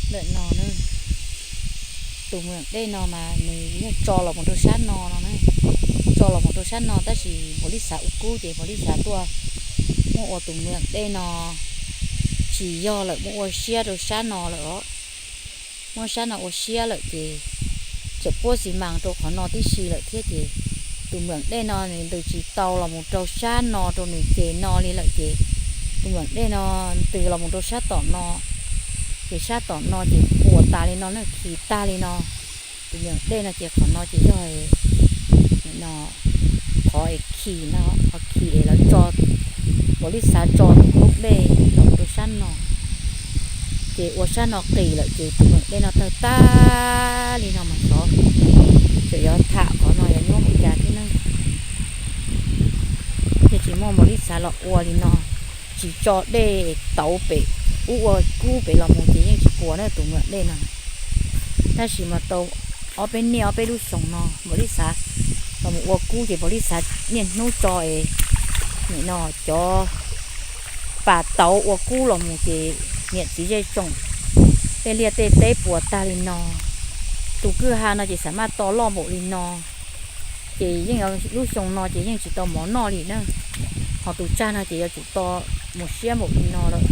Ntawm no na, tus mweem dej no mas nws yog tso los mus rau sab no no na, tso los mus rau sab no tab sis npaum li xav ua kub ces npaum li xav tuaj muab ua tus mweem dej no tsis yog lawm, muab ua siab rau sab no lawm os. Muab sab no ua siab lawm ces tseem puab xi mas rau qhov no tib si lawm thiab ces tus mweem dej no nws ntws tsis tau los mus rau sab no rau nws ces no li lawm ces tus mweem dej no ntws los mus rau sab tom no, ces sab tom no ces puas tas li no na, khi tag li no. Tus mweem dej no ces qhov no ces yog no, qhov es khi no, qhov khi es lawv tso, npaum li xav tso tus dej los rau sab no, ces ua sab no qis lawm ces tus mweem dej no tawg tag li no mas xyov tseem yuav tham qhov no yuav nyuaj mus cas thiab na. Ces tsis muaj npaum li xav los ua li no, tsis tso dej tauv pem ub ua kub pem los mus ces yeej tsis puas na tus mweem dej no. Tab sis mas tau ob peb niaj ob peb lub xyoo no npaum li xav los mus ua kub ces npaum li xav niaj hnub tso es nim no cov pas tauv ua kub los mus ces niam txiv zej tsoom tej liaj tej teb puas tag li no. Tus kwj ha no ces xam maj to loj npaum li no, ces yeej lub xyoo no ces yeej tsis tau mov noj li na. Ho tus tsag no ces yuav tsum to mus siab npaum li no lawm.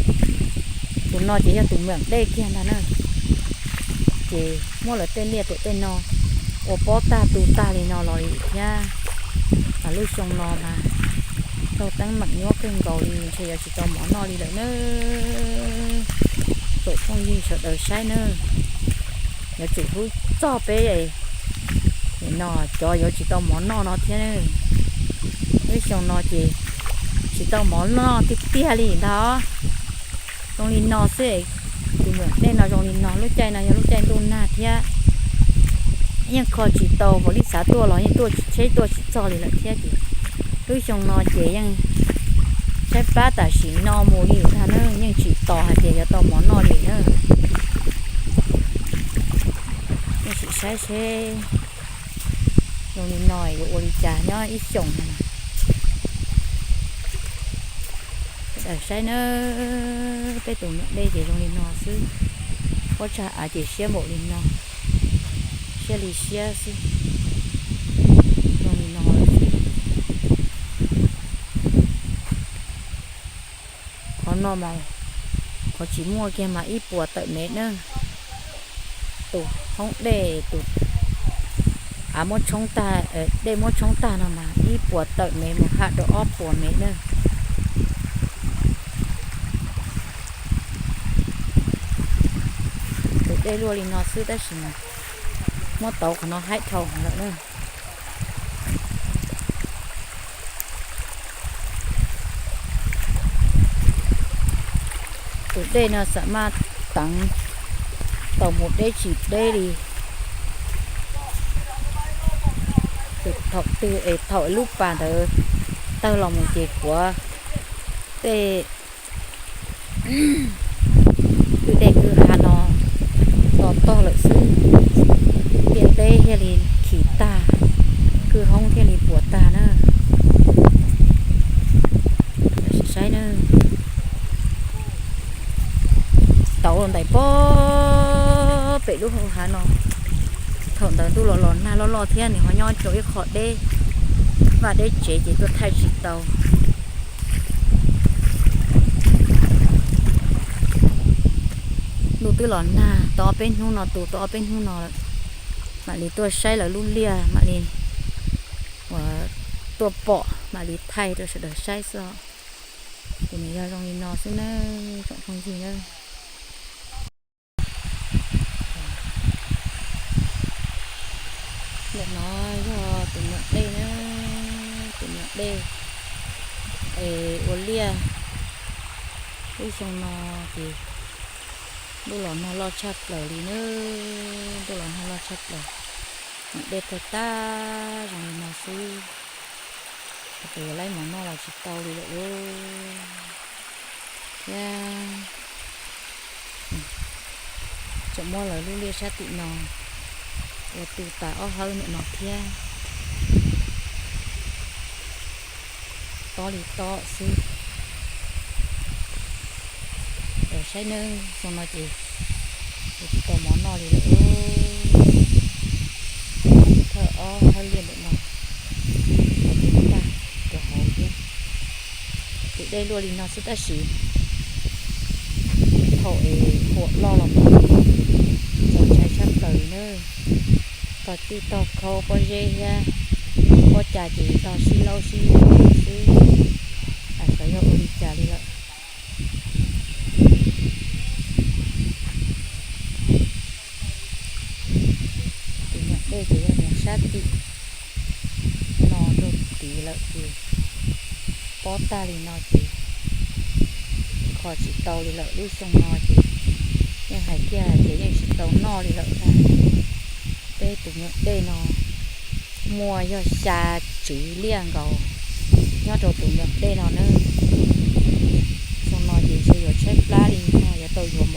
Tus no ces yog tus mweem dej kiag ntag na. Ces muab lawv tej liaj tej teb no ua pob tag tu tag li no los li thiab. Mas lub xyoo no mas raug teeb meem nyuaj kawg nkaus li ntshe yuav tsis tau mov noj li lawm na. Tsoom phooj ywg sawv daws saib na, yuav tsum hlub txog peb no cov yuav tsis tau mov noj no thiab. Lub xyoo no ces tsis tau mov noj tiag tiag li ntag. Zoo li no xwb, tus mweem dej no zoo li no, lub caij no yog lub caij ntuj nag thiab yeej kho tsis tau, npaum li xav tuaj los yeej tuaj tsis tsheb tuaj tsis txog li lawm thiab ces lub xyoo no ces yeej tshaib plab tam sim no mus li ntag na, yeej tsis tos hais tias yuav tau mov noj li na. Yeej tsis saib seb zoo li no yuav ua li cas nyob ib xyoos no. Sawv daws saib na, peb tus mweem dej ces zoo li no xwb, pob tsag av ces siab npaum li no, siab li siab xwb, zoo li no xwb. Qhov no mas, qhov tsis muaj kiag mas ib puas tawm mev na. Tus hoob dej tus av muab tshoob tag, dej muab tshoob tag no mas ib puas tawm mev mus ham rau ob puas mev na. Tus dej luaj li no xwb tab sis mas muab tauv qhov no haib dhau lawm na. Tus dej no xam maj teev tau mus deb tsis deb li. Tus thaum twg es thaum lub pas ntawd tawg los mus ces kuav tej kwj dej kwj ha no to tog lawm xwb, ntiaj teb thiaj li khi tag, kwj hoob thiaj li puas tag na. Saib na, tauv los ntais pob pem lub hau hav no. Thaum ntawd ntuj los los nag loj loj thiab nws ho nyob rau ib qho deb vaj deb tsev ces tuaj thaij tsis tau. Ntuj twb los nag tau ob peb hnub no, tu tau ob peb hnub no lawm, mam li tuaj saib lawv lub liaj, mam li uas tuaj pom mam li thaij rau sawv daws saib xwb. Ces nws yog zoo li no xwb nawb tsoom phooj ywg nawb. Ntawm no yog tus mweem dej na, tus mweem dej es ua liaj. Lub xyoo no ces ntuj los nag loj tshaj plaws li na, ntuj los nag loj tshaj plaws, mweem dej tawg tag zoo li no xwb. Hais tias yuav laib mov noj los tsis tau li lawm lauj. Thiab tseem muab lawv lub liaj sab tim no ua tu tas ob hawb ntawm no thiab. Tob li tob xwb. Saib nawb, xyoo no ces Tsis tau mov noj li lawm. Thawj ob hab liaj ntawm no, hauv tus ntag, rau hauv thiab. Tus dej luaj li no xwb tab sis thaum es huam loj los txaus ntshai tshaj plaws li na. Tog cwj tog khaub pob zeb thiab pob cas ces tog sib laub sib lug xwb, xyov yog ua li cas li lawm. Tus nyuam dej ces yog mus sab tim no rau tid lawm ces pob tag li no ces kho tsis tau li lawm. Lub xyoo no ces yeej hais kiag hais tias yeej tsis tau noj li lawm ntag. Peb tus nyuam dej no muaj yog xya tswv liaj nkaus nyob rau tus nyuam dej no na. Xyoo no ces ntshe yuav tshaib plab li no, yuav tau yuav